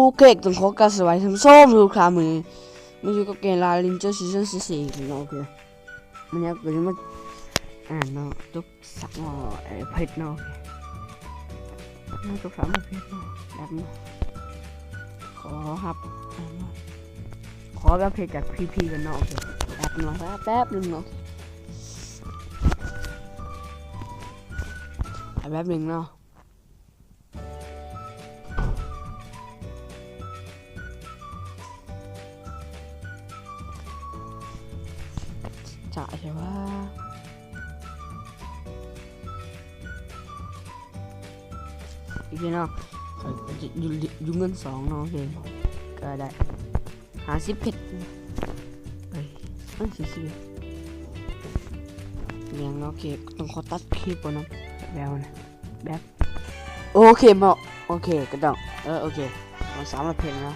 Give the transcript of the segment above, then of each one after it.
ໂອເຄ ຕ້ອງຂໍກາບສະບາຍທ່ານຜູ້ຊົມທຸກທ່ານ ມື້ນີ້ມາຢູ່ກັບເກມລາວເຣນເຈີຊີຊັນສີ່ເນາະ. ໂອເຄ ມື້ນີ້ກໍຈະມາ ອ່າ ເນາະ ຕົກສັກເນາະ ເອີ ເພັດເນາະ. ໂອເຄ ມາຕົກສັກເນາະ ເພັດເນາະ ແປັບໜຶ່ງ ຂໍຮັບ ຂໍແບບເພັດຈາກພີພີກ່ອນເນາະ. ໂອເຄ ແປັບໜຶ່ງເນາະ ແປັບໜຶ່ງເນາະ ແປັບໜຶ່ງເນາະ. ຈະໃຊ່ວ່າ ໂອເຄເນາະ ຢູ່ ຢູ່ເງິນສອງເນາະ. ໂອເຄ ກໍໄດ້ຫ້າສິບເພັດ ເອີຍ ເອີຍ ສີ່ສິບແມ່ນເນາະ. ໂອເຄ ຕ້ອງຂໍຕັດຄລິບກ່ອນເນາະ ແບບນະ ແບບ ໂອເຄເນາະ ໂອເຄ ກໍຕ້ອງ ເອີ ໂອເຄ ເອົາສາມຮ້ອຍເພັດເນາະ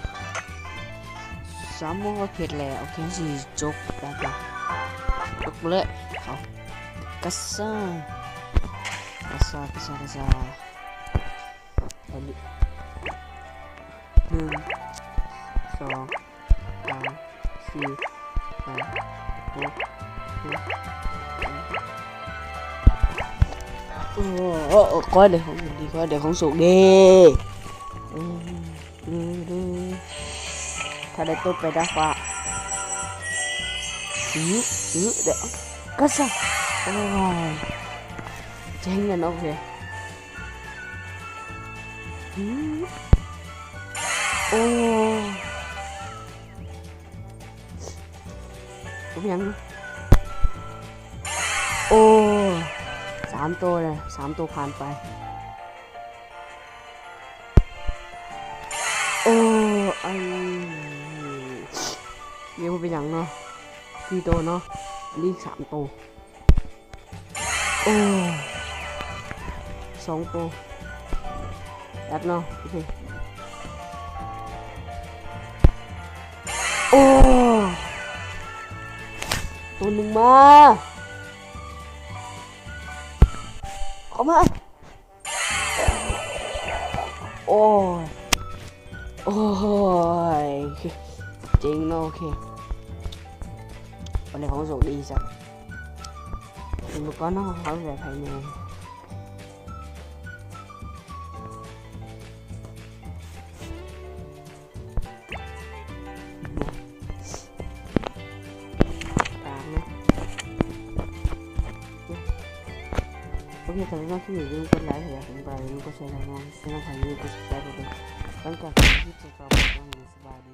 ສາມຮ້ອຍເພັດແລ້ວ. ໂອເຄ ຊິຈົບແບບ ຈົບເລີຍ ເອົາ ກະຊາ ກະຊາ ກະຊາ ກະຊາ ໜຶ່ງ ສອງ ສາມ ສີ່ ຫ້າ ຫົກ ເຈັດ ແປດ ໂອ້ ໂອ້ ໂອ້ ຂໍໃຫ້ໄດ້ຂອງດີ ຂໍໃຫ້ໄດ້ຂອງໂຊກດີ ເອີ ເດີ ເດີ ຖ້າໄດ້ຕົກໄປດາດຟ້າ ອື ອື ເດີ ກະຊະ ໂອ້ຍ ເຈັງແລ້ວເນາະ. ໂອເຄ ອື ໂອ້ ບໍ່ເປັນຫຍັງ ໂອ້ ສາມໂຕເລີຍ ສາມໂຕຜ່ານໄປ ໂອ້ ອັນນີ້ບໍ່ເປັນຫຍັງເນາະ ສີ່ໂຕເນາະ ເຫຼືອອີກສາມໂຕ. ໂອ້ ສອງໂຕ ແປັບເນາະ ໂອເຄ ໂອ້ ໂຕໜຶ່ງມາ ເຂົ້າມາ ໂອ້ຍ ໂອ້ຍ ເຈັງເນາະ ໂອເຄ ວັນນີ້ຂອງໂຊກດີຊະ ອຸປະກອນເຮົາເອົາແບບໃຜແດ່ ຕາມເນາະ ໂອເຄ ຖ້າມັກຄລິບນີ້ຢ່າລືມກົດໄລ ຖ້າຢາກເຫັນປາ ຢ່າລືມກົດແຊ ແລະ ກະຕິດຕາມ ໃຫ້ກະຕິດຕາມ ເພື່ອເປັນກຳລັງໃຈໃຫ້ ໃນການເຮັດຄລິບຕໍ່ໄປ ສະບາຍດີ.